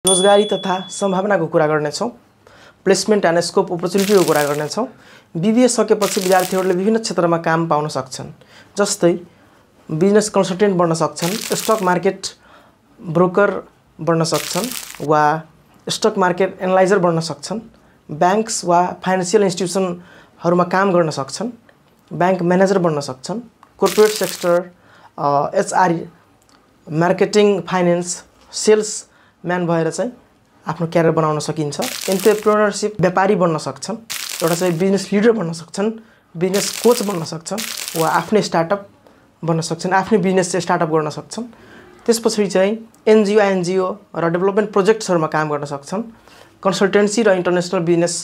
रोजगारी तथा सम्भावनाको कुरा गर्नेछौँ। प्लेसमेन्ट एन्ड स्कोप अपर्च्युनिटीको कुरा गर्नेछौँ। बीबीए सकेपछि विद्यार्थीहरूले विभिन्न क्षेत्रमा काम पाउन सक्छन्। जस्तै बिजनेस कन्सल्टेन्ट बन्न सक्छन्, स्टक मार्केट ब्रोकर बन्न सक्छन् वा स्टक मार्केट एनालाइजर बन्न सक्छन्, ब्याङ्क्स वा फाइनेन्सियल इन्स्टिट्युसनहरूमा काम गर्न सक्छन्, ब्याङ्क म्यानेजर बन्न सक्छन्, corporate sector, HR, marketing, finance, salesman भएर चाहिँ आफ्नो क्यारियर बनाउन सकिन्छ। एन्टरप्रेन्योरशिप व्यापारी बन्न सक्छन्, एउटा चाहिँ बिजनेस लिडर बन्न सक्छन्, बिजनेस कोच बन्न सक्छन् वा आफ्नै स्टार्टअप बन्न सक्छन्, आफ्नै बिजनेस चाहिँ स्टार्टअप गर्न सक्छन्। त्यसपछि चाहिँ एनजिओ र डेभलपमेन्ट प्रोजेक्ट्सहरूमा काम गर्न सक्छन्, कन्सल्टेन्सी र इन्टरनेसनल बिजनेस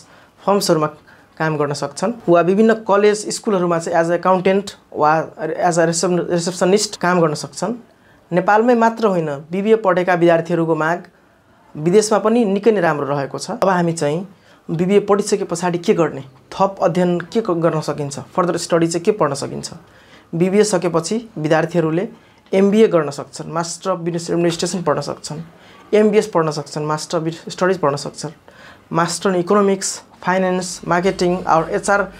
फर्म्सहरूमा काम गर्न सक्छन् वा विभिन्न कलेज स्कुलहरूमा चाहिँ एज अ एकाउन्टेन्ट वा एज अ रिसेप्सनिस्ट काम गर्न सक्छन्। नेपालमै मात्र होइन, बीबीए पढेका विद्यार्थीहरूको माग विदेशमा पनि निकै नै राम्रो रहेको छ। अब हामी चाहिँ बीबीए पढिसके पछाडि के गर्ने, थप अध्ययन के गर्न सकिन्छ, फर्दर स्टडी चाहिँ के पढ्न सकिन्छ। बीबीए सकेपछि विद्यार्थीहरूले एमबीए गर्न सक्छन्, मास्टर अफ बिजनेस एडमिनिस्ट्रेसन पढ्न सक्छन्, एमबीएस पढ्न सक्छन्, मास्टर अफ स्टडिज पढ्न सक्छन्, master in economics, finance, marketing और एचआर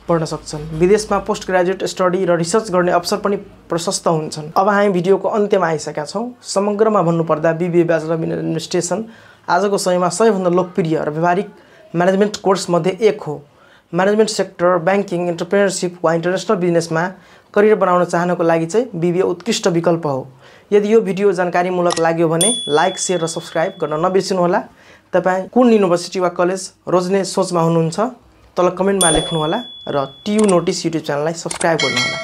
पढ्न सक्छन्। विदेशमा पोस्ट ग्रेजुएट स्टडी र रिसर्च गर्ने अवसर पनि प्रशस्त हुन्छन्। अब हामी भिडियोको अन्त्यमा आइसकेका छौँ। समग्रमा भन्नुपर्दा बीबीए ब्याचलर अफ एडमिनिस्ट्रेसन आजको समयमा सबैभन्दा लोकप्रिय र व्यावहारिक म्यानेजमेन्ट कोर्समध्ये एक हो। म्यानेजमेन्ट सेक्टर, ब्याङ्किङ, एन्टरप्रेन्योरशिप वा इन्टरनेसनल बिजनेसमा करियर बनाउन चाहनको लागि चाहिँ बीबीए उत्कृष्ट विकल्प हो। यदि यो भिडियो जानकारीमूलक लाग्यो भने लाइक, सेयर र सब्सक्राइब गर्न नबिर्सिनुहोला। तपाईँ कुन युनिभर्सिटी वा कलेज रोज्ने सोचमा हुनुहुन्छ तल कमेन्टमा लेख्नुहोला र टियु नोटिस युट्युब च्यानललाई सब्सक्राइब गर्नुहोला।